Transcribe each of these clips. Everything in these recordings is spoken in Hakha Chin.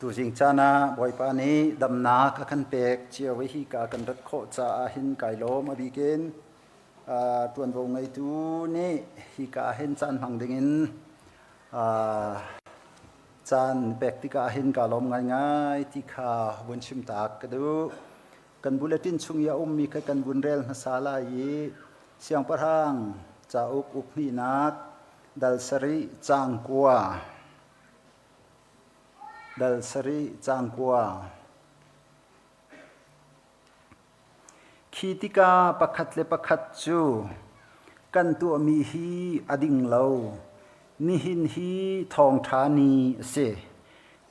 Tuzing caan ah Bawipa nih damnak a kan pek cio i hika kan rat khawh caah hin kai lawm. A bik in ṭuanvo ngeitu nih hika hin caan hmang dingin caan pek tikah hin kaa lawm ngaingai ti kha vun chim tak ka duh. Kan bulletin chung i a ummi kha kan vun rel hmasa lai i Siangpahrang cauk uk hnihnak dal sarih caang kua dal sarih caang kua. Khi tikah pakhat le pakhat cu kan tuahmi hi a ding lo. Nihin hi thawngṭha ni a si.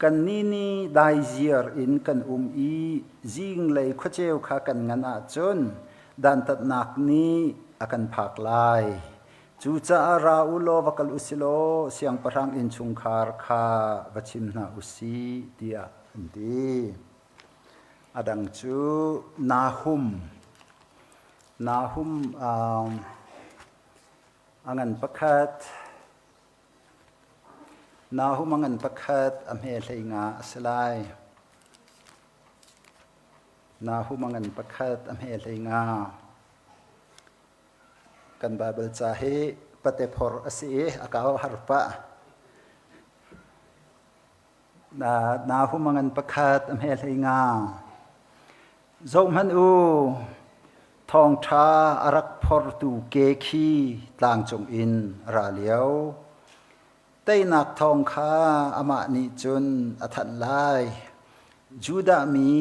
Kannih nih daiziar in kan um i zinglei khuaceu kha kan ngan ahcun dantatnak nih a kan phak lai. Cucaah ra u law va kal u si law siangpahrang innchungkhar kha va chim hna u sih, tiah an ti. A dang cu Nahum. Nahum a ngan pakhat. Nahum a ngan pakhat a hme hlei nga a si lai. Nahum a ngan pakhat a hme hlei nga. Kan Baibal ca hi patephor a si i a kau har pah. Nahum a ngan pakhat a hme hlei nga. Zohhmanh u, thawngṭha a rak phortu ke khi tlangcung in a ra lio. Teinak thawng kha amah nih cun a thanh lai. Judah mi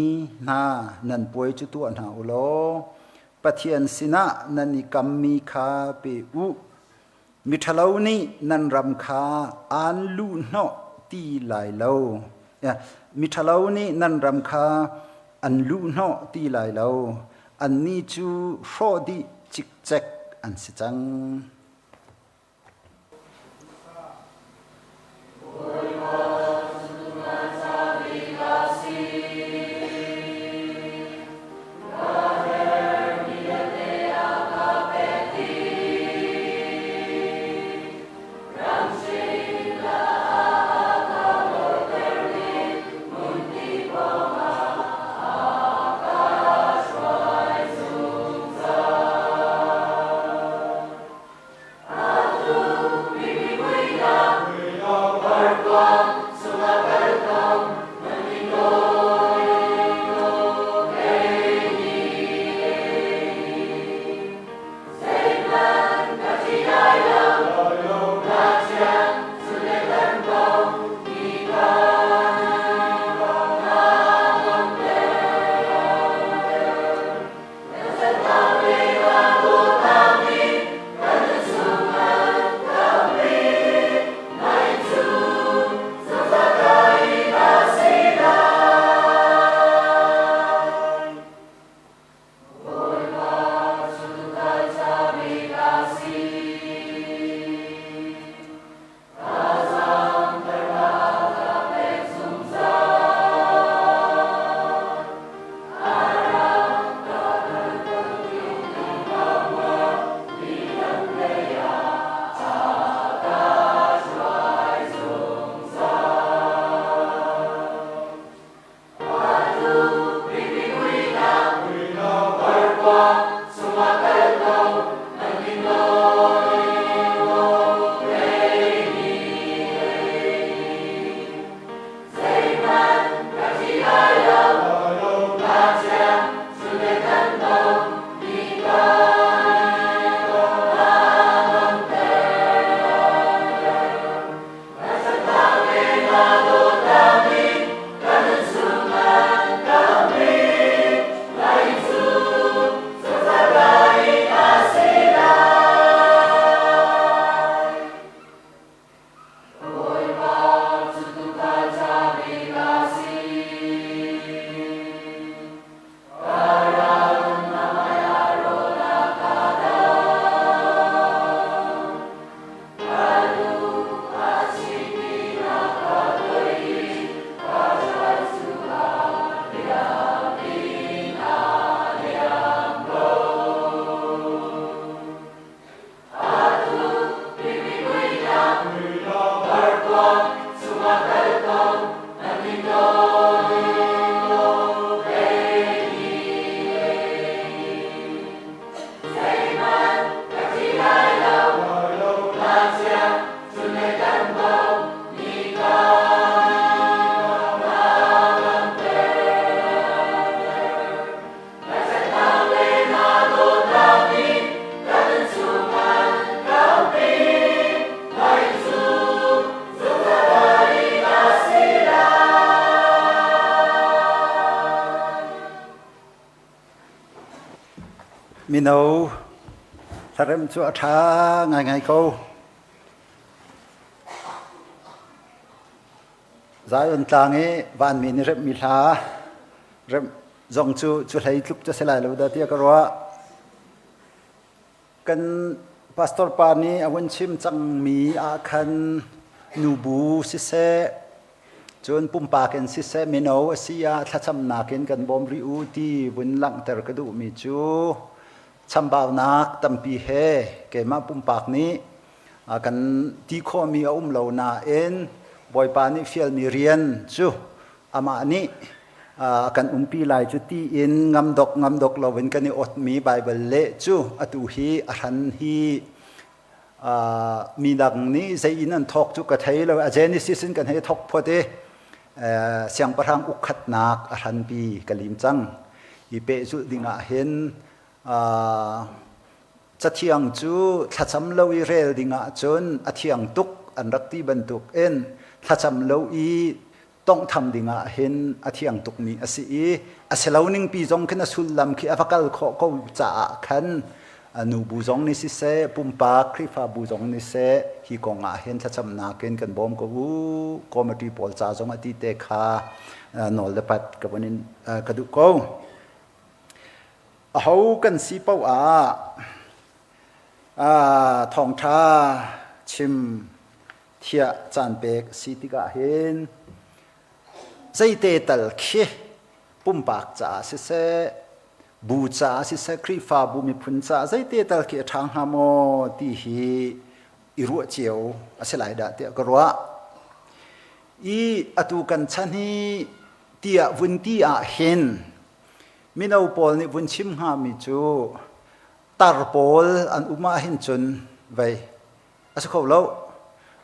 hna nan puai cu tuah hna u law Pathian sinah nan i kammi kha pe u. Miṭhalo nih nan ram kha aan luhhnawh ti lai lo. Miṭhalo nih nan ram kha an luhhnawh ti lai lo. Annih cu hrawh dih cikcek an si cang. Mino hlaremh cu a ṭha ngaingai ko. Zion tlang i vanmi nih remhmi hla remh zong cu cu hlei tluk cu a si lai lo dah tiah ka ruah. Kan pastor pa nih a vun chim cangmi ah khan nubu siseh, cun pumpak in siseh mino a si ah thlacamnak in kan bawm rih u ti vun langhter ka duhmi cu chambaunak tampi he keimah pumpak nih kan ti khawhmi a um lo nain Bawipa nih fialmi rian cu amah nih kan umpi lai cu tiin ngamdok ngamdok loin kan i otmi Baibal leh cu atu hi a hran hi mi dang nih zei in an thawk cu ka thei lo. A Genesis in kan hei thawk phot i siangpahrang ukkhatnak a hranpi ka lim cang. I pehzulh ding ah hin cathiang cu thlacam lo i rel ding ah cun a thiang tuk an rak ti bantuk in thlacam lo i tonghtham ding ah hin a thiang tukmi a si i a si lo ningpi zong khin a sullam khi a va kal khawh ko caah khan nubu zong nih siseh, pumpak Khrihfabu zong nih seh, hi kong ah hin thlacamnak in kan bawm ko u. Committee pawl ca zong a ti te kha nawl le pat ka vun in ka duh ko. Aho kan si paoh ah thawngṭha chim thiah caan pek si tikah hin zeite tal khi pumpak caah siseh, bu caah siseh, Khrihfabu miphun caah zeite tal khi a ṭha hnga maw ti hi i ruah cio a si lai dah tiah ka ruah. I atu kan chan hi tiah vun ti ah hin mino pawl nih vun chim hngami cu tar pawl an um ah hin cun vei a si kho lo.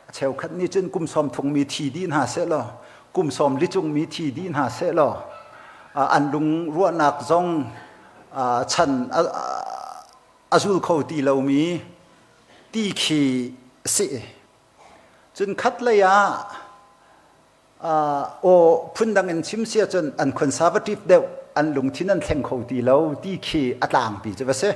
A cheukhat nih cun kum sawm thung mi thi dih hna seh law, kum sawm li cung mi thi dih hna seh law, an lung ruahnak zong chan a zul kho ti lomi ti khi a si. Cun khat lei ah aw phundang in chim si ahcun an conservative deuh, an lungthin an thleng kho ti lo ti khi a tlangpi cu va si.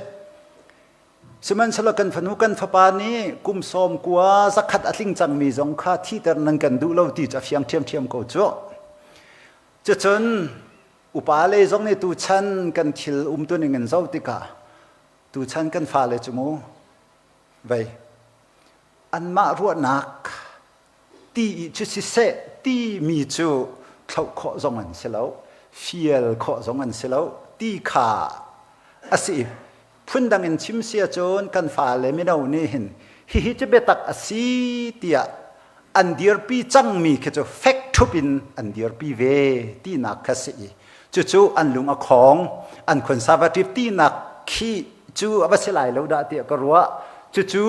Sihmanhsehlaw kan fanu kan fapa nih kum sawm kua zakhat a tling cangmi zong kha thiter nan kan duh lo ti cu a fiang ṭhiamṭhiam ko cu. Cucun upa lei zong nih tuchan kan thil umtuning in zoh tikah tuchan kan fale cu mu vei anmah ruahnak ti i cu siseh timi cu thloh khawh zong an si lo, fial khawh zong an si lo ti kha a si. Phundang in chim si ahcun kan fale mino nih hin hihi cu biatak a si tiah an dirpi cangmi khi cu fek ṭhup in an dirpi ve tinak kha si i cucu an lung a khong, an conservative tinak khi cu a va si lai lo dah tiah ka ruah. Cucu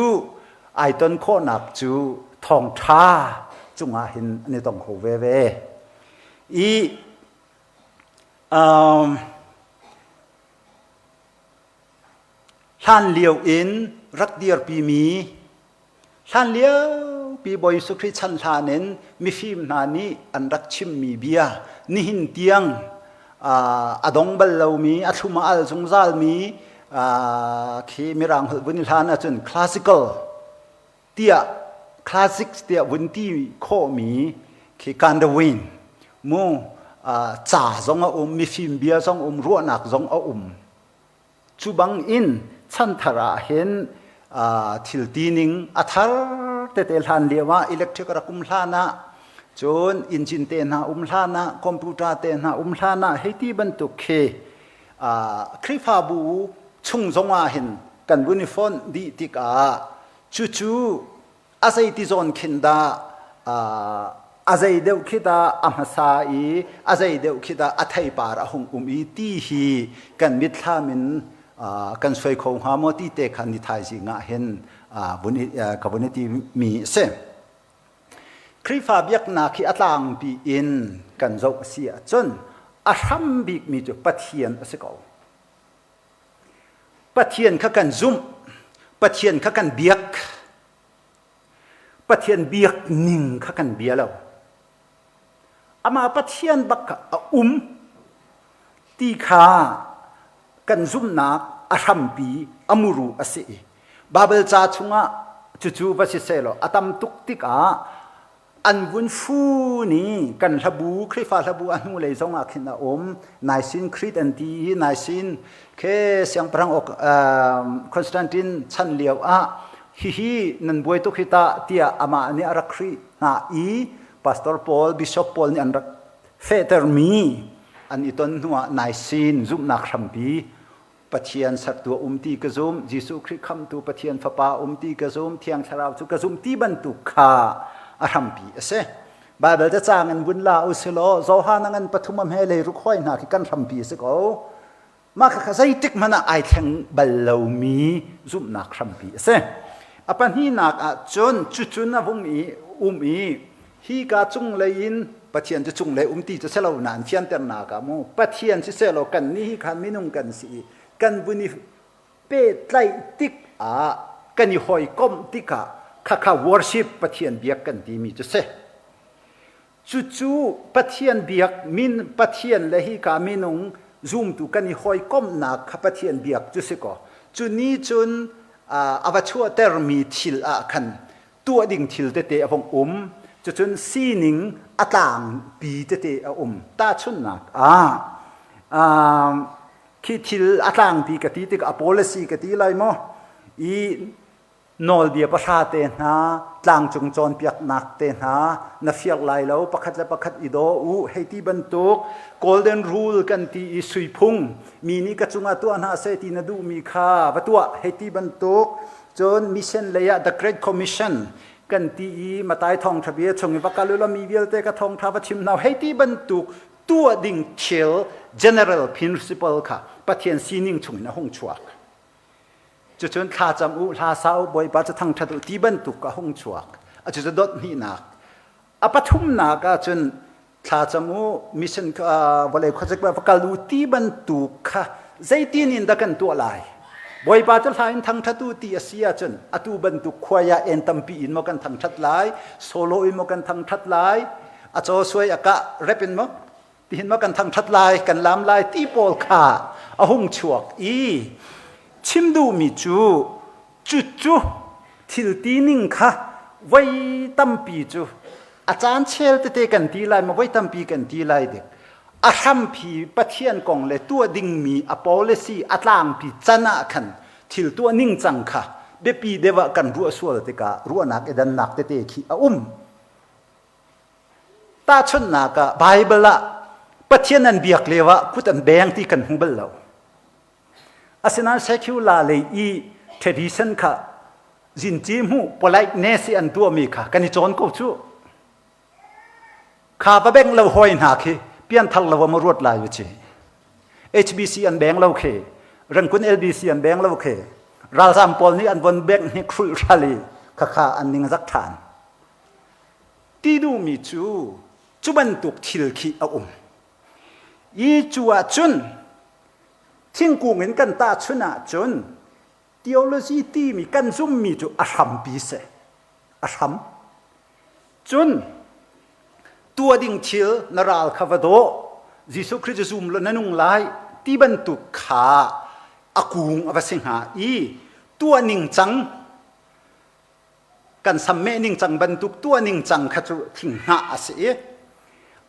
ai ton khawhnak cu thawngṭha cungah hin an i tong kho veve. I um, hlan lio in rak dirpimi hlan lio pi Bawi Jesuh Khrih chan hlan in mifim hna nih an rak chimmi bia nihin tiang a dong bal lomi, a thlum a al zungzalmi khi mirang holh vun i hlan ahcun classical tiah, classics tiah vun ti khawhmi khi Kandawin mu ca zong a um, mifim bia zong um, ruahnak zong a um. Cu bang in chanthar ah hin thil tining a thar tete hlan lio ah electric rak um hlan ah, cun engine te hna um hlan ah, computer te hna um hlan ah hei ti bantuk khi Khrihfabu chung zong ah hin kan vun i fonh dih tikah cucu a zeiti zawn khin dah, a zei deuh khi dah a hmasa i a zei deuh khi dah a theipar a hung um i ti hi kan mitthlam in kan suai kho hnga maw ti te kha ni thaizing ah hin ka vun i ti mi a si. Khrihfa biaknak hi a tlangpi in kan zoh a si ahcun a hram bikmi cu Pathian a si ko. Pathian kha kan zumh, Pathian kha kan biak, Pathian biak ning kha kan bia lo. Amah Pathian bak kha a um ti kha kan zumhnak. a hrampi a muru a si i Baibal ca chungah cucu va si sehlaw a tam tuk tikah an vun fun i kan hlabu Khrihfa hlabu a hnulei zong ah khin a um. Nicene Creed an ti i Nicene khe siangpahrang Constantine chan lio ah hihi nan buai tuk hi tah tiah amah nih a rak hrih hna i pastor pawl bishop pawl nih an rak fehtermi an i ton hnuah Nicene zumhnak hrampi Pathian sertu a um ti ka zum, Jesuh Khrih khamhtu Pathian Fapa um ti ka zum, Thiang Thlarau cu ka zum ti bantuk kha a hrampi a si. Baibal cacang in vun la u silaw Johan a ngan pathum a hme lei ruk hoi hna khi kan hrampi a si ko. Mah kha zeitik hmanh ah ai thleng bal lomi zumhnak hrampi a si. A pahnihnak ah cun cucun a vung i um i hi ka cunglei in Pathian cu cunglei um ti cu si lo nain fianternak ah mu Pathian siseh kan nih hi khan minung kan si i kan vun i pehtlaih tik ah kan i hawikomh tikah khakha worship Pathian biak kan timi cu si. Cucu Pathian biak min Pathian le hi ka minung zumtu kan i hawikomhnak kha Pathian biak cu si kaw cu ni cun a va chuahtermi thil ah khan tuah ding thil tete a vong um. Cucun sining a tlangpi tete a um. Tahchunhnak ah khi thil a tlangpi ka ti tik a policy ka ti lai maw i nawlbia pahra te hna tlangcung cawnpiaknak te hna na fiak lai lo pakhat le pakhat i daw u hei ti bantuk golden rule kan ti i suiphung mi nih ka cungah tuah hna seh ti na duhmi kha va tuah hei ti bantuk. Cun mission lei ah the Great Commission kan ti i Matai thawngṭha bia chung i va kal ulaw mi vialte ka thawngṭha va chim hna hei ti bantuk tuah ding thil general principle kha Pathian sining chung in a hung chuak. Cucun thlacam u, hla sa u, Bawipa cu thangṭhat u ti bantuk a hung chuak. A cucu dot hnihnak. A pathumnak ah cun thlacam u, mission vawlei khuazik va kal u ti bantuk kha zeitin in dah kan tuah lai? Bawipa cu hla in thangṭhat u ti a si ahcun atu bantuk khuai ah en tampi in maw kan thangṭhat lai, solo in maw kan thangṭhat lai, a caw suai a kah rep in maw tihin maw kan thangṭhat lai, kan lam lai ti pawl kha a hung chuak i chim duhmi cu cucu thil tining kha voi tampi cu a caan chel tete kan ti lai ma voi tampi kan ti lai dik a hrampi Pathian kong le tuah dingmi a policy a tlangpi can ah khan thil tuah ning cang kha biapi deuh ah kan ruah sual tikah ruahnak i dannak tete khi a um. Tahchunhnak ah Bible ah Pathian an biak lio ah kut an beng ti kan hmu bal lo. Asinain secular lei i tradition kha zinci hmuh politeness i an tuahmi kha kan i cawn ko cu. Kha va beng lo hoi hna khi pianthar lo ma ruat lai ci. HBC an beng lo khi, Rangkun LBC an beng lo khi, ralzam pawl nih an von beng hnik hrulh hral i khakha an ning zak ṭhan. Ti duhmi cu cu bantuk thil khi a um. I cu ahcun thingkung in kan tahchun ahcun theology timi kan zummi cu a hrampi si. A hram. Cun tuah ding thil na ral kha va daw, Jesuh Khrih cu zum law na nung lai ti bantuk kha a kung a va si hnga i tuah ningcang kan sammeh ningcang bantuk tuah ningcang kha cu thinghnah a si i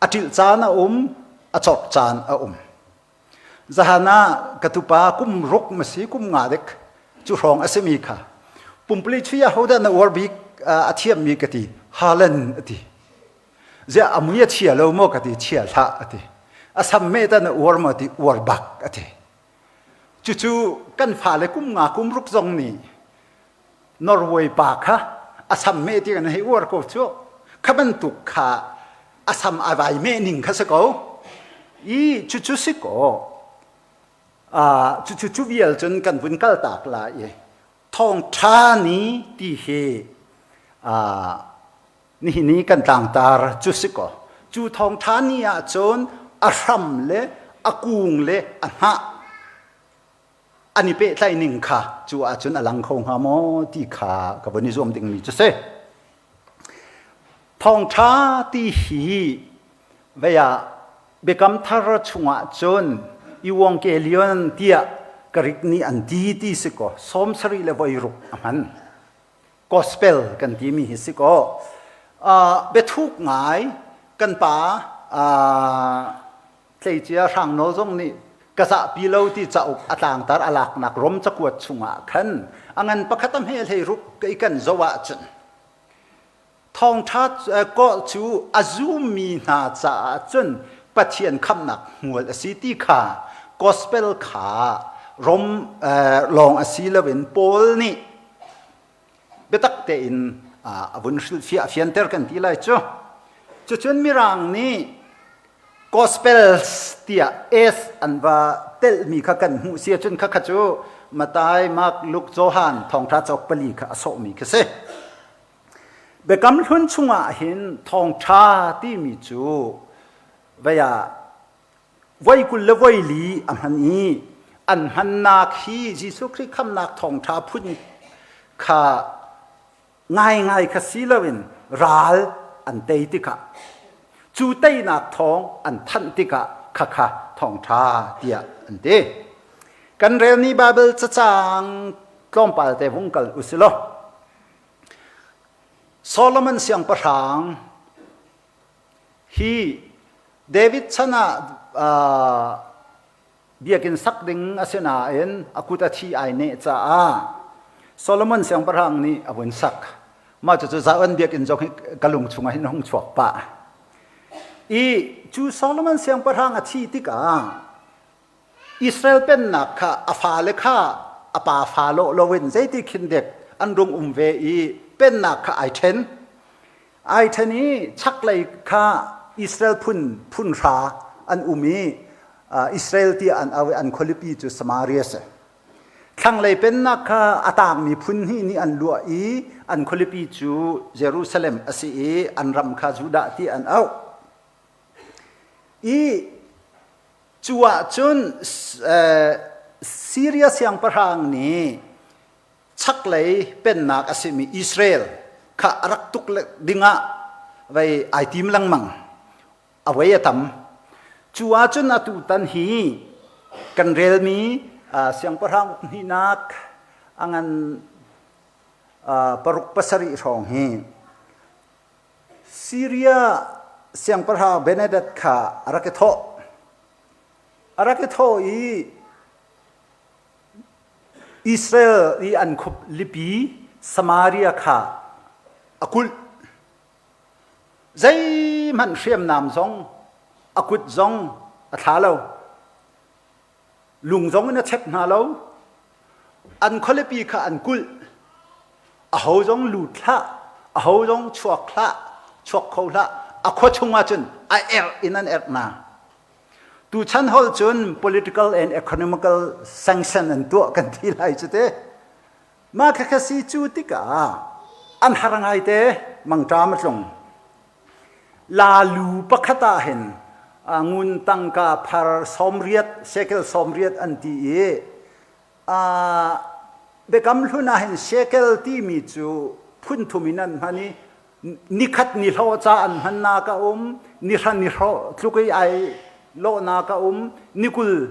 a ṭilh caan a um, a cawk caan a um. Zahan ah ka tupa kum ruk ma si kum nga dek cu hrawng a simi kha pumpuli chui ah hodah na uar bik a thiammi ka ti Haaland a ti. Ziah a mui a chia lo maw ka ti chia hlah a ti. A sam me ta na uar maw ti uar bak a ti. Cucu kan fale kum nga kum ruk zong nih Norway pa kha a sam meh ti kan hei uar ko cu kha bantuk kha a sam a vai meh ning kha si ko i cucu si ko cucu cu vial cun kan vun kal tak la i thawngṭha ni ti hi nihin ni kan tlangtar cu si ko cu thawngṭha ni ah cun a hram le a kung le a hnah an i pehtlaih ning kha cu ahcun a lang kho hnga maw ti kha ka von i zuam dingmi cu si. Thawngṭha ti hi vei ah Biakam Thar chungah cun Evangelion tiah Greek nih an ti ti si kaw 70 le voi ruk a hman. Gospel kan timi hi si kaw biathuk ngai kan pa tleicia Hrang Nawl zong nih ka zahpi lo ti cauk a tlangtar a laknak Rom cakuat chungah khan a ngan pakhat a hme hlei ruk i kan zoh ahcun thawngṭha cu a zummi hna caah cun Pathian khamhnak hmual a si ti kha gospel kha Rom lawng a si loin Paul nih biatak tein a vun hrilhfiah fianter kan ti lai cu. Cucun Mirang nih Gospels tiah S an va telhmi kha kan hmuh si ahcun khakha cu Matai, Mark, Luke, Johan thawngṭha cauk pali kha a sawhmi khi si. Biakam Hlun chungah hin thawngṭha timi cu vei ah voi 24 a hman i an hmannak hi Jesuh Khrih khamnak thawngṭha phun kha ngaingai kha si loin ral an tei tikah cu teinak thawng an thanh tikah khakha thawngṭha tiah an ti. Kan relmi Baibal cacang tlawmpal te vung kal usilaw Solomon siangpahrang Hi David chan ah biakinn sak ding a si nain a kut a thi ai neh caah Solomon siangpahrang nih a vun sak. Mah cucu Zion biakinn zong hi ka lung chungah hin hung chuak pah. I cu Solomon siangpahrang a thi tikah Israel pennak kha a fale kha a pa fa lawh loin zeiti khin dek an rung um ve i pennak kha ai ṭhen. Ai ṭhen i chaklei kha Israel phun phun hra an um i Israel tiah an au i an khualipi cu Samaria si. Thlanglei pennak kha a tangmi phun hnih nih an luah i an khualipi cu Jerusalem a si i an ram kha Judah tiah an auh. I Cu ahcun Siria siangpahrang nih chaklei pennak a simi Israel kha a rak tuk dingah vei ai tim lengmang. A voi a tam. Cu ahcun atu tan hi kan relmi siangpahrang uk hnihnak a ngan paruk pasarih hrawng hi Siria siangpahrang Benhadad kha a rak i thawh. A rak i thawh i Israel i an khualipi Samaria kha a kulh. Zeihmanh hriamnam zong a kut zong a thla lo. Lung zong in a chek hna lo. An khualipi kha an kulh. Aho zong lut hlah, aho zong chuak hlah, chuak kho hlah. A khua chung ahcun a erh in an erh hna. Tuchan holh cun political and economical sanction an tuah kan ti lai cu te. Mah khakha si cu tikah an har ngai te mangṭam a tlung. Lalu pakhat ah hin ngun tangka phar 80 shekel 80 an ti i Biakam Hlun ah hin shekel timi cu phun thum in an hman i nikhat ni hlawh ca an hmannak a um, nihra ni hlawh tluk i ai lawhnak a um, nikul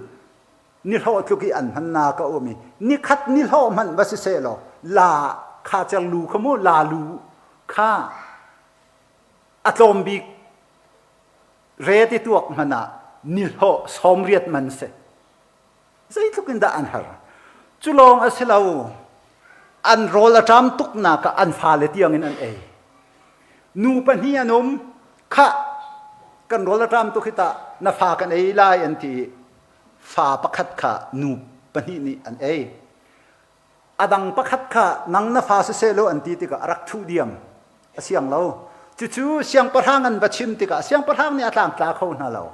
ni hlawh tluk i an hmannak a um i nikhat ni hlawh hmanh va si seh law la kha cer lu kha mu la lu kha a tlawm bik re ti tuak hmanh ah nihlawh 80 man si. Zeitluk in dah an har. Cu lawng a si lo. An rawl a ṭam tuknak ah an fale tiang in an ei. Nu pahnih an um. Khah, kan rawl a ṭam tuk hi tah na fa kan ei lai an ti. Fa pakhat kha nu pahnih nih an ei. A dang pakhat kha nang na fa siseh law an ti tikah a rak thuh diam. A siang lo. Cucu siangpahrang an va chim tikah siangpahrang nih a tlangtla kho hna lo.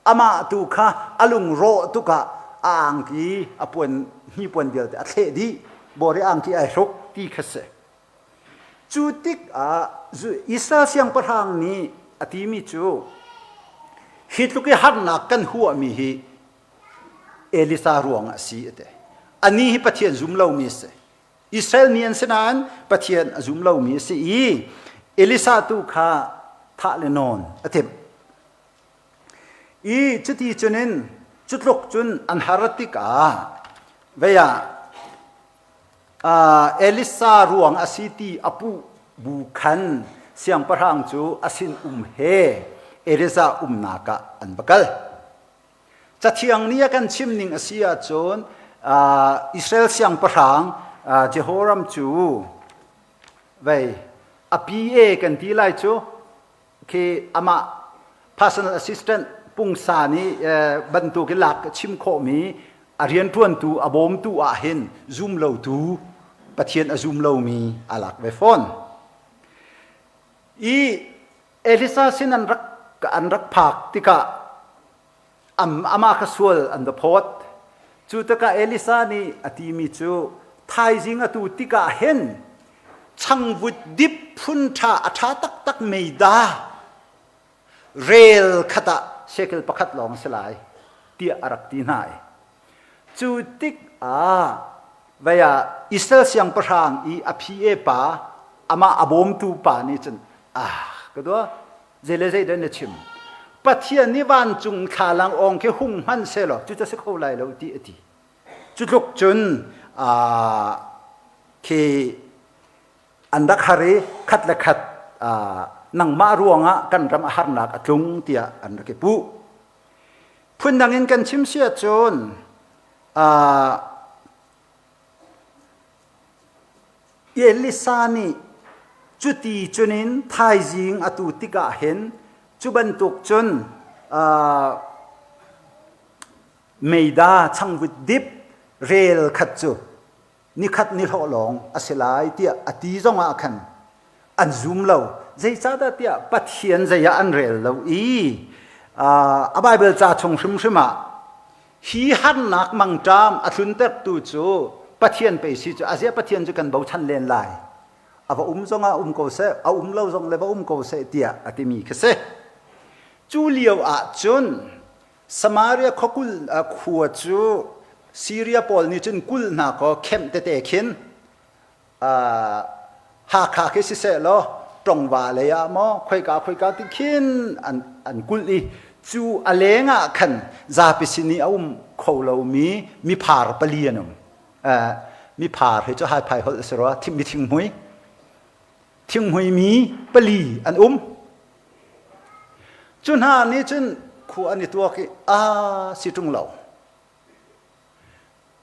Amah tu kha a lungrawh tuk ah a angki a puan hnipuan vialte a thleh dih. Bawri angki ai hruk ti kha si. Cu tikah Israel siangpahrang nih a timi cu hi tluk i harnak kan huahmi hi Elisa ruangah a si a ti. Anih hi Pathian zum lomi a si. Israel mi an si nain Pathian a zum lomi a si i Elisa tu kha thah le nawn a timh. I cuti cunin cutluk cun an har tikah. Vei ah Elisa ruang a si ti a puh bu khan siangpahrang cu a sin um he Elisa umnak ah an va kal. Cathiang nih a kan chim ning a si ahcun Israel siangpahrang Jehoram cu vei a PA kan ti lai cu khi amah personal assistant pungsa nih bantuk i lak chim khawhmi a rianṭuantu a bawmtu ah hin zum lotu Pathian a zum lomi a lak ve fawn. I Elisa sin an rak an rak phak tikah amah kha sual an va phawt. Cu tikah Elisa nih a timi cu thaizing atu tikah hin changvut dip phun ṭha a ṭha taktak meida rel khat ah shekel pakhat lawng a si lai tiah a rak ti hna i cu tikah vei ah Israel siangpahrang i a PA pa amah a bawmtu pa nih cun ah ka dua zei le zei dah na chim Pathian nih vancung thlalang awng khi hung hman sehlaw cu cu si kho lai lo ti a ti Cu tluk cun khi an rak har i khat le khat nangmah ruangah kan ram a harnak a tlung tiah an rak i puh. Phundang in kan chim si ahcun Elisa nih cuti cunin thaizing atu tikah hin cu bantuk cun Meida changvut dip rel khat cu nikhat nihlawh lawng a si lai tiah a ti zongah khan an zum lo. Zeicahdah tiah Pathian zei ah an rel lo i a Baibal ca chung hrimhrim ah hi harnak mangṭam a tluntertu cu Pathian pei si cu aziah Pathian cu kan bochan len lai. A va um zongah um ko seh, a um lo zong le va um ko seh tiah a timi khi si. Cu lio ah cun Samaria khuakul khua cu Syria pawl nih cun kulh hna kaw kemh tete khin Hakha khi siseh law Tongva lei ah maw khoika khoika ti khin an an kulh i cu a leng ah khan zapi sin i a um kho lomi miphar pali an um. Miphar hi cu haiphai holh a si rua mi thinghmui thinghmui mi pali an um. Cu hna nih cun khua an i tuak i a si ṭung lo.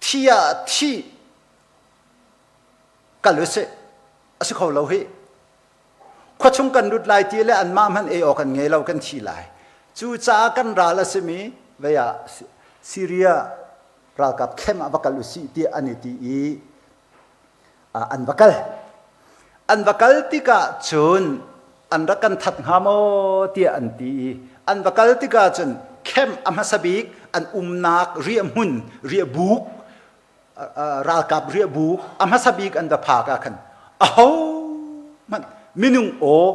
Thi ah thi kal usih a si kho lo hih. Khuachung kan lut lai ti le anmah hmanh ei awk an ngei lo kan thi lai. Cucaah kan ral a simi vei ah Syria ralkap camp ah va kal usih tiah an i ti i an va kal. An va kal tikah cun an rak kan that hnga maw tiah an ti i an va kal tikah cun camp a hmasa bik an umnak riahhmun riahbuk ralkap riahbuk a hmasa bik an va phak ah khan aho hmanh minung aw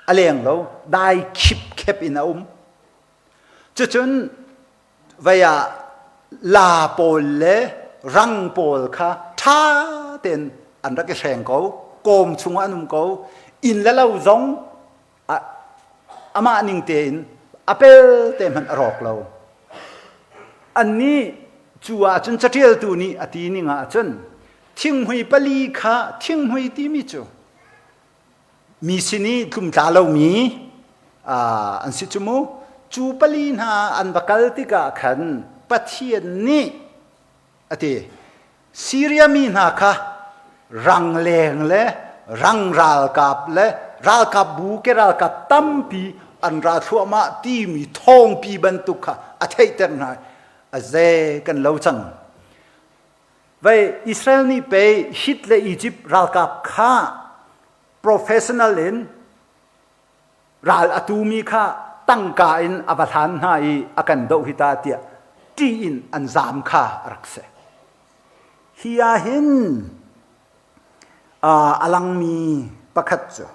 a leng lo dai khip khep in a um cucun vei ah la pawl le rang pawl kha ṭha tein an rak i hreng ko kawm chungah an um ko inn le lo zong amah ning tein a pel te hmanh a rawk lo annih cu ah cun caṭialtu nih a ti ning ah cun thinghmui pali kha thinghmui timi cu mi sin i tlumtla lomi an si cu mu cu pali hna an va kal tikah khan Pathian nih a ti Siria mi hna kha rangleng le rang ralkap le ralkap bu ke ralkap tampi an ra thluahmah timi thawngpi bantuk kha a theihter hna a ze kan lo cang Vei Israel nih pei Hit le Egypt ralkap kha professional in ral a tumi kha tangka in a va hlan hna i a kan doh hi ta tiah ṭih in an zaam kha a rak si. Hi ah hin a langmi pakhat cu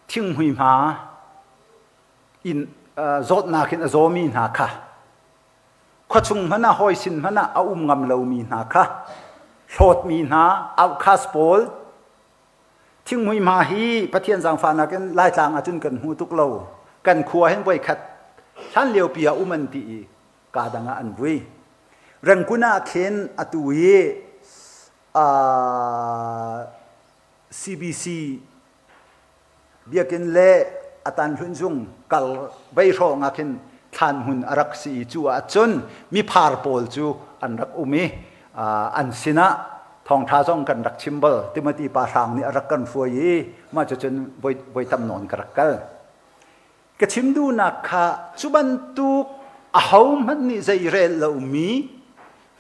thinghmui hma in zawtnak in a zawmi hna kha khuachung hmanh ah hawi sin hmanh ah a um ngam lomi hna kha hlawtmi hna outcast pawl thinghmui hma hi Pathian zaangfahnak in Laitlang ahcun kan hmu tuk lo kan khua hin voikhat. Hlan liopi ah um an ti i kaa dang ah an vui. Rengkun ah khin atu i CBC biakinn le a tanhlun zung kal vei hrawng ah khin thlan hmun a rak si i cu ahcun miphar pawl cu an rak um i an sinah thawngṭha zong kan rak chim bal. Timothy pa hrang nih a rak kan hruai i mah cucun voi, voi tam nawn ka rak kal. Ka chim duhnak kha cu bantuk ahohmanh nih zei rel lomi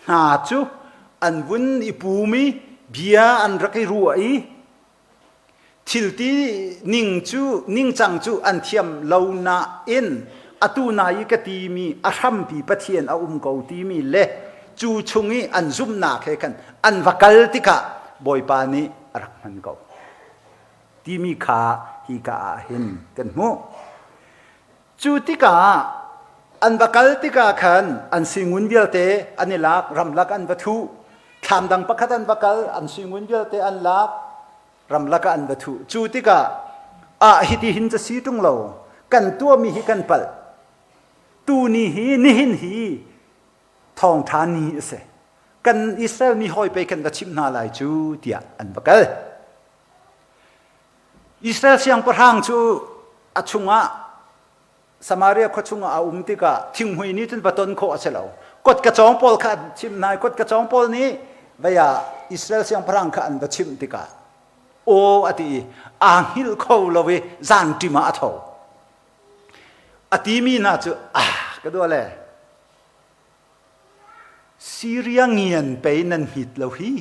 hna cu an vun i pum i bia an rak i ruah i thilti ning cu ningcang cu an thiam lo nain atu na i ka timi a hrampi Pathian a um ko timi le cu chung i an zumhnak he khan an va kal tikah Bawipa nih a rak hman ko. Timi kha hika ah hin kan hmuh. Cu tikah an va kal tikah khan an suingun vialte an i lak, ramlak an va thuh. Thlam dang pakhat an va kal, an suingun vialte an lak, ramlak ah an va thuh. Cu tikah ah hiti hin ca si ṭung lo, kan tuahmi hi kan palh. Tuni hi nihin hi thawngṭha ni a si. Kan Israel mi hawi pei kan va chimh hna lai cu tiah an va kal. Israel siangpahrang cu a chungah Samaria khua chungah a um tikah thinghmui nih cun va ton khawh a si lo. Kotka cawng pawl kha an chimh hna i kotka cawng pawl nih vei ah Israel siangpahrang kha an va chimh tikah aw a ti i aa hngilh kho lo i zanṭim ah a tho. A timi hna cu ah ka dua le Siria ngian pei nan hit lo hi.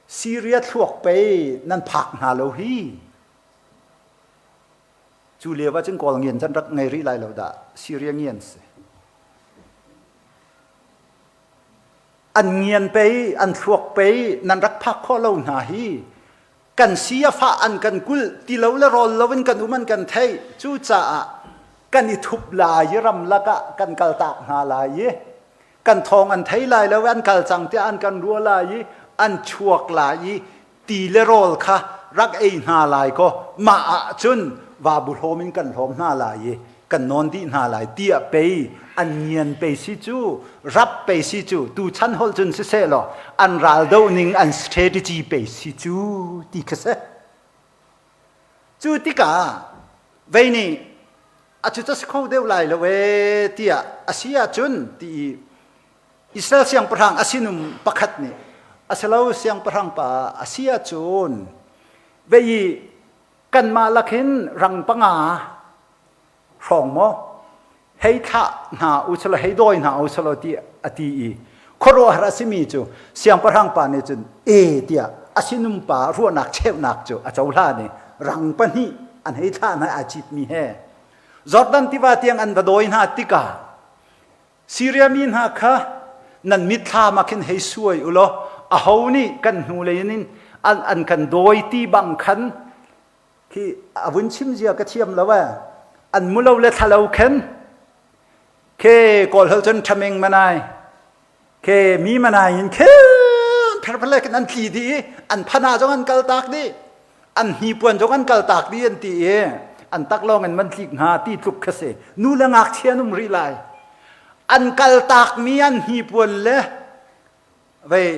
Siria thluak pei nan phak hna lo hi. Cu lio ah cun Kawl ngian can rak ngei rih lai lo dah. Siria ngian si. An ngian pei, an thluak pei nan rak phak khawh lo hna hi. Kan si a fah an kan kulh ti lo le rawl lo in kan um an kan theih. Cucaah kan i thup lai i ramlak ah kan kaltak hna lai i kan thawng an thei lai lo an kal cang tiah an kan ruah lai i an chuak lai i ti le rawl kha rak ei hna lai kaw mah ah cun vabu hlawm in kan hlawm hna lai i kan nawn dih hna lai tiah pei an ngian pei si cu rap pei si cu tu chan holh cun siseh law an ral do ning an strategy pei si cu ti kha si cu tikah vei nih a cu si kho deuh lai lo ee tiah a si ahcun ti i Israel siangpahrang a sinum pakhat nih a si lo siangpahrang pa a si ahcun vei i kanmah lakin rang panga hrawng maw hei thlah hna u selaw hei dawi hna u selaw ti a ti i khuaruahhar a simi cu siangpahrang pa nih cun e tiah a sinum pa ruahnak cheuhnak cu a cohlan i rang pahnih an hei thlah hna aa citmi he Jordan tiva tiang an va dawi hna tikah Siria mi hna kha nan mitthlam ah khin hei suai u law aho nih kan hnulei in an, an kan dawi ti bang khan khi a vun chim zia ka thiam lo e an mulo le thlalo khen Khe kawl hol cun ṭhaming manai khe mi manai in khe pherpherle kan an tli dih i an phana zong an kal tak dih an hnipuan zong an kal tak dih an ti i an taklawng in man tlik hnga ti tluk kha si nu le ngakchia an um rih lai an kal tak mi an hnipuan le vei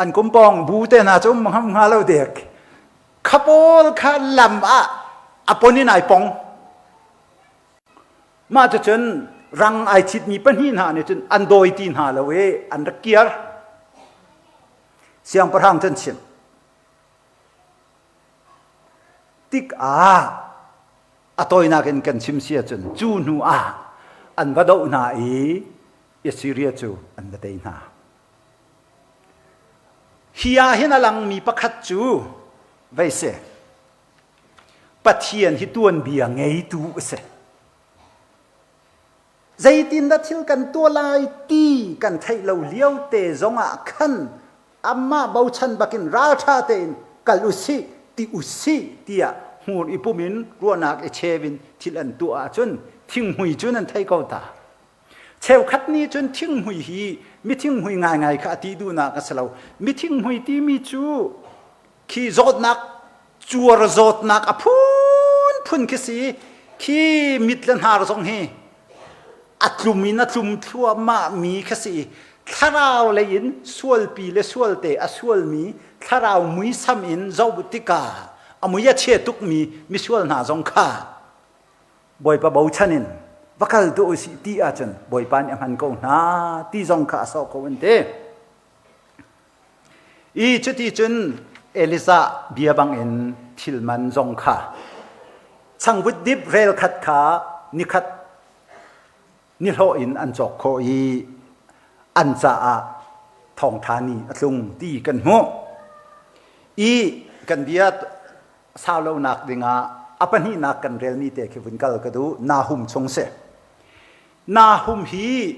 an kumpong bu te hna cu um hnga lo dek khapawl kha lam ah a pon in ai pong Mah cucun rang ai citmi pahnih hna nih cun an dawi ti hna lo i an rak kiar. Siangpahrang cun chim. Tikah a tawinak in kan chim si ahcun cu hnu ah an va doh hna i Assyria cu an va tei hna. Hi ah hin a langmi pakhat cu vei si. Pathian hi tuanbia ngeitu a si. Zeitindah thil kan tuah lai ti kan theih lo lio te zongah khan amah bochan bakin ralṭha tein kal u sih ti u sih tiah hmur i pum in ruahnak i cheu in thil an tuah ahcun thinghmui cu nan thei ko ta. Cheukhat nih cun thinghmui hi mi thinghmui ngaingai kha a ti duhnak a si lo. Mi thinghmui timi cu khi zawtnak cuar zawtnak a phunphun khi si khi mit le hnar zong hi. A tlum in a tlum thluahmah mi kha si i thlarau lei in sualpi le sualte a sualmi thlarau muisam in zoh tikah a mui a chia tukmi misual hna zong kha Bawipa bochan in va kal tuah usih ti ahcun Bawipa nih a hman ko hna ti zong kha a sawh ko an ti. I cuti cun Elijah bia bangin thil man zong kha changvut dip rel khat kha nikhat nihlawh in an cawk khawh i an caah thawngṭha ni a tlung ti kan hmuh. I kan bia sau lonak dingah a pahnihnak kan relmi te khi vun kal ka duh. Nahum chung si. Nahum hi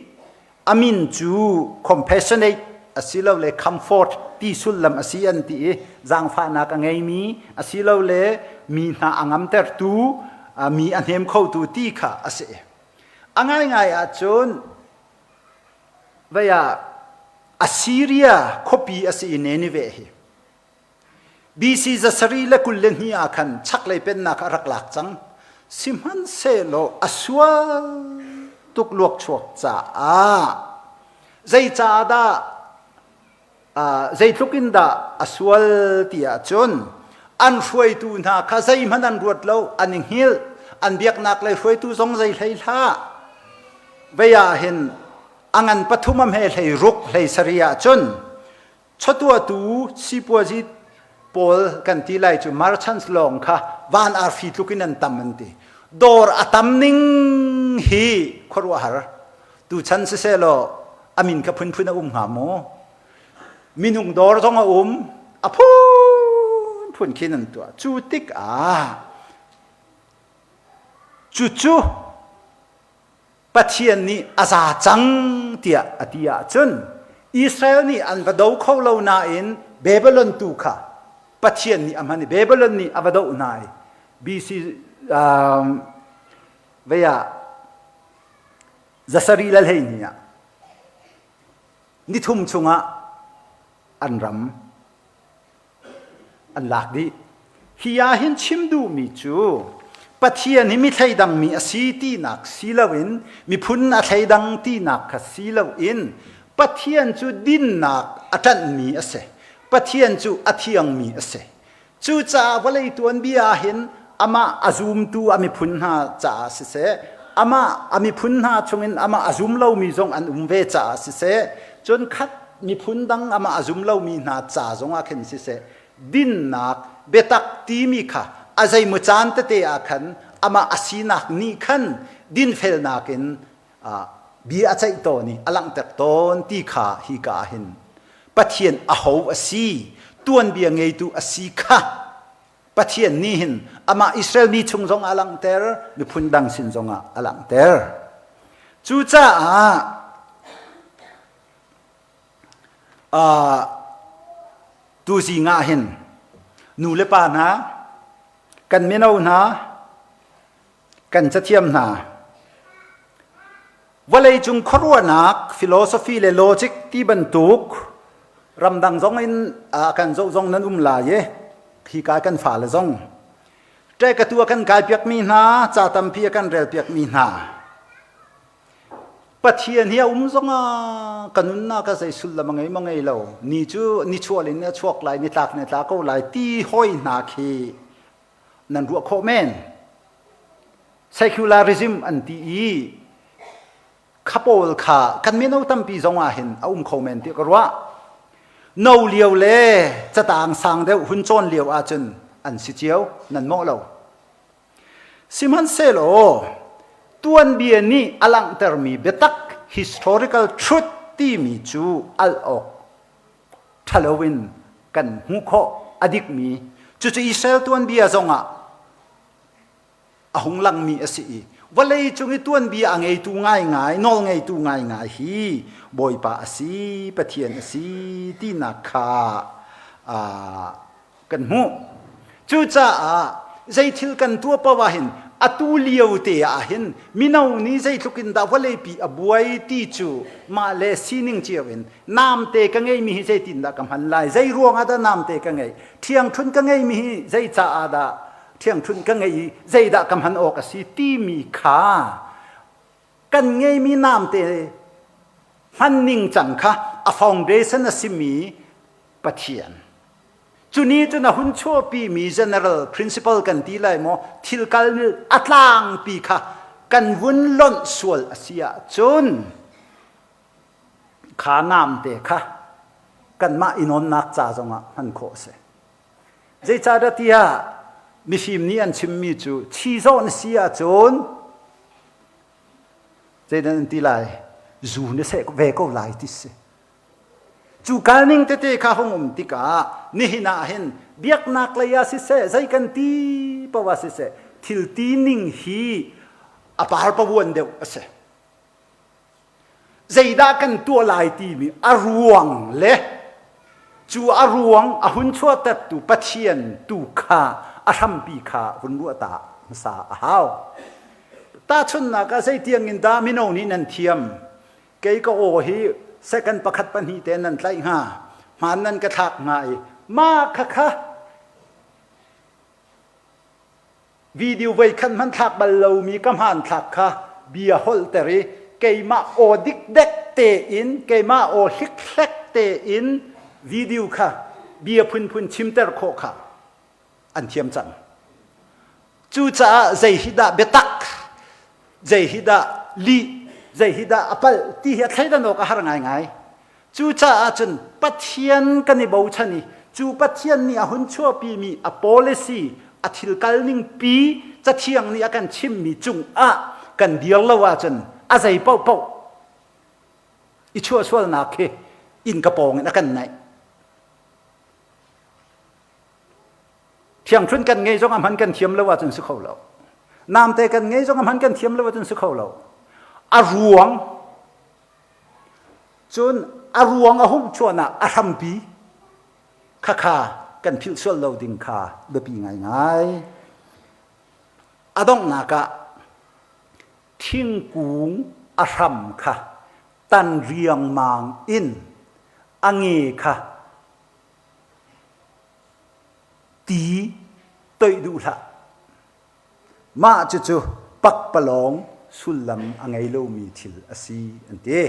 a min cu compassionate asilole comfort ti sullam a si an ti i zaangfahnak a ngeimi asilole mi hna a ngamtertu, mi a hnem khotu ti kha a si. A ngaingai ahcun vei ah Assyria khuapi a si i Nineveh hi BC 722 ah khan chaklei pennak a rak lak cang. Sihmanhsehlaw a sual tuk luakchuak caah zeicaah dah zeitluk in dah a sual ti ahcun an hruaitu hna kha zeihmanh an ruat lo, an i hngilh, an biaknak lei hruaitu zong zei hlei hlah. Vei ah hin a ngan pathum a hme hlei ruk hlei sarih ahcun Chawtuahtu sipuazi pawl kan ti lai cu merchants lawng kha van arfi tluk in an tam an ti. Dawr a tam ning hi khuaruahhar. Tuchan sisehlaw a min kha phunphun a um hnga maw? Minung dawr zong a um, a phunphun khin an tuah. Cu tikah cucu Pathian nih a za cang tiah a ti ahcun Israel nih an va do kho lo nain Babylon tu kha Pathian nih a hman i Babylon nih a va doh hna i BC um, vei ah zasarih le hleihnih ah nithum chungah an ram an lak dih. Hi ah hin chim duhmi cu Pathian hi mi thleidangmi a si tinak si loin miphun a thleidang tinak kha si loin Pathian cu dinnak a ṭanhmi a si. Pathian cu a thiangmi a si. Cucaah vawlei tuanbia ah hin amah a zumtu a miphun hna caah siseh, amah a miphun hna chungin amah a zum lomi zong an um ve caah siseh, cun khat miphun dang amah a zum lomi hna ca zongah khin siseh, dinnak biatak timi kha a zeimaw caan tete ah khan amah a sinak nih khan dinfelnak in bia a ceih tawn i a langhter tawn ti kha hi ka ah hin Pathian aho a si tuanbia ngeitu a si kha Pathian nih hin amah Israel mi chung zong a langhter miphun dang sin zongah a langhter. Cucaah tuzing ah hin nu le pa hna kan mino hna kan cathiam hna vawleicung khuaruahnak philosophy le logic ti bantuk ramdang zong in kan zoh zong nan um lai i hi ka kan fale zong ṭekatu a kan kai piakmi hna ca tampi a kan rel piakmi hna Pathian hi a um zongah ka nunnak ah zei sullam a ngei maw ngei lo ni cu ni chuah in a chuak lai ni tlak ni tla ko lai ti hoi hna khi nan ruah khawh men secularism an ti i kha pawl kha kan mino tampi zong ah hin a um kho men ti ka ruah no lio le catang sang deuh hun cawn lio ahcun an si cio nan mawh lo Sihmanhsehlaw tuanbia nih a langhtermi biatak historical truth timi cu al awk ṭhalo in kan hmuh khawh a dikmi cucu Israel tuanbia zongah a hung langmi a si i vawlei cung i tuanbia a ngeitu ngaingai nawl ngeitu ngaingai hi Bawipa a si Pathian a si tinak kha kan hmuh. Cucaah zeithil kan tuah paoh ah hin atu lio te ah hin mino nih zeitluk in dah vawleipi a buai ti cu mah le sining cio in namte ka ngeimi hi zeitindah ka hman lai zei ruangah dah namte ka ngeih ṭhiangṭhunh ka ngeimi hi zei caah dah ṭhiangṭhunh ka ngei i zeidah ka hman awk a si timi kha. Kan ngeimi namte hman ning cang kha a foundation a simi Pathian. Cu ni cun a hun chuahpimi general principle kan ti lai maw thil kal a tlangpi kha kan vun lonh sual a si ahcun kha namte kha kanmah i nawnnak ca zongah hman khawh a si. Zeicahdah tiah mifim nih an chimmi cu chi zawh na si ahcun zeidah an ti lai zu na seh ve ko lai ti si. Cu kalning tete kha hung um tikah nihin ah hin biaknak lei ah siseh zei kan ti paoh ah siseh thil ti ning hi a parpavuan deuh a si. Zeidah kan tuah lai timi a ruang le cu a ruang a hun chuahtertu Pathian tu kha a hrampi kha hun ruah ta hmasa a hau. Tahchunhnak ah zeitiang in dah mino nih nan thiam? Kei ka aw hi second pakhat pahnih te nan tlaih hnga, hmaan nan ka thlak hnga i mah khakha Video voikhat hmanh thlak bal lomi ka hmanthlak kha bia holhter i keimah aw dikdek tein keimah aw hlikhlek tein video kha bia phunphun chimter khawh kha an thiam cang. Cucaah zei hi dah biatak, zei hi dah lih, zei hi dah a palh ti hi a thleidan awk a har ngaingai. Cucaah cun Pathian kan i bochan i cu Pathian nih a hun chuahpimi a policy, a thil kalning pi Cathiang nih a kan chimmi cungah kan dir lo ahcun a zei paohpaoh i chuahsualnak khi inn ka pawng in a kan naih. Thiangthunh kan ngei zong a hman kan thiam lo ahcun si kho lo. Namte kan ngei zong a hman kan thiam lo ahcun si kho lo. A ruang Cun a ruang a hung chuahnak a hrampi khakha kan philh sual lo ding kha biapi ngaingai. A donghnak ah thingkung a hram kha tan riangmang in a nge kha ti toih duh hlah. Mah cucu pakpalawng sullam a ngei lomi thil a si an ti.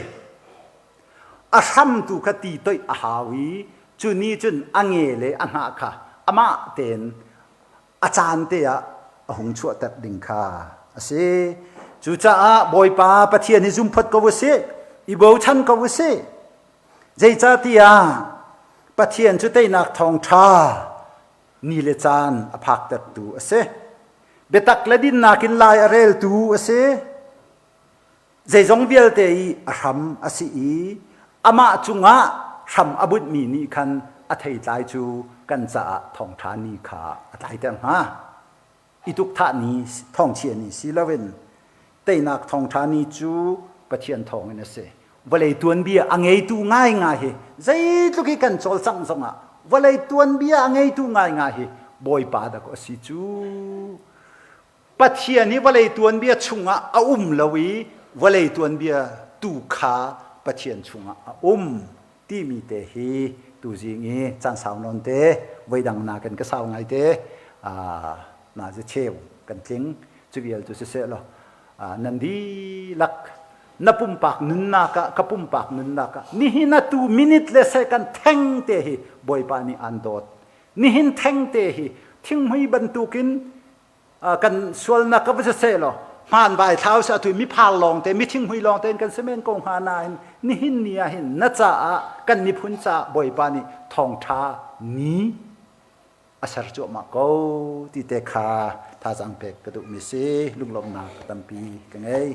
A hram tu kha ti toih a hau i cu nih cun a nge le a hnah kha amah tein a caan te ah a hung chuahter ding kha a si. Cucaah Bawipa Pathian hi zum phot ko u sih, i bochan ko u sih. Zeicahtiah Pathian cu teinak thawngṭha ni le caan a phaktertu a si. Biatak le dinnak in lai a reltu a si. Zeizong vialte i a hram a si i amah cungah hram a bunhmi nih khan a theitlai cu kan caah thawngṭha ni kha a tlaiter hnga. I tukthah ni thawngchia ni si loin teinak thawngṭha ni cu Pathian thawngin a si. Vawlei tuanbia a ngeitu ngaingai hi zeitluk i kan cawlcangh zongah vawlei tuanbia a ngeitu ngaingai hi Bawipa dah a si cu. Pathian hi vawlei tuanbia chungah a um lo i vawlei tuanbia tu kha Pathian chungah a um timi te hi tuzing i caan sau nawn te voidang nakin ka sau ngai te na zu cheu kan tling cu vial cu siseh law nan dihlak na pumpak nunnak ah ka pumpak nunnak ah nihin atu minute le second theng te hi Bawipa nih aan dawt nihin theng te hi thinghmui bantukin kan sualnak ka va siseh law hmaan vai thlau sa tu mi phar lawng te mi thinghmui lawng te in kan semen ko hnga nain nihin ni ah hin na caah kan miphun caah Bawipa nih thawngtha ni a ser cuahmah ko ti te kha thazaang pek ka duhmi si lunglawmhnak tampi ka ngei.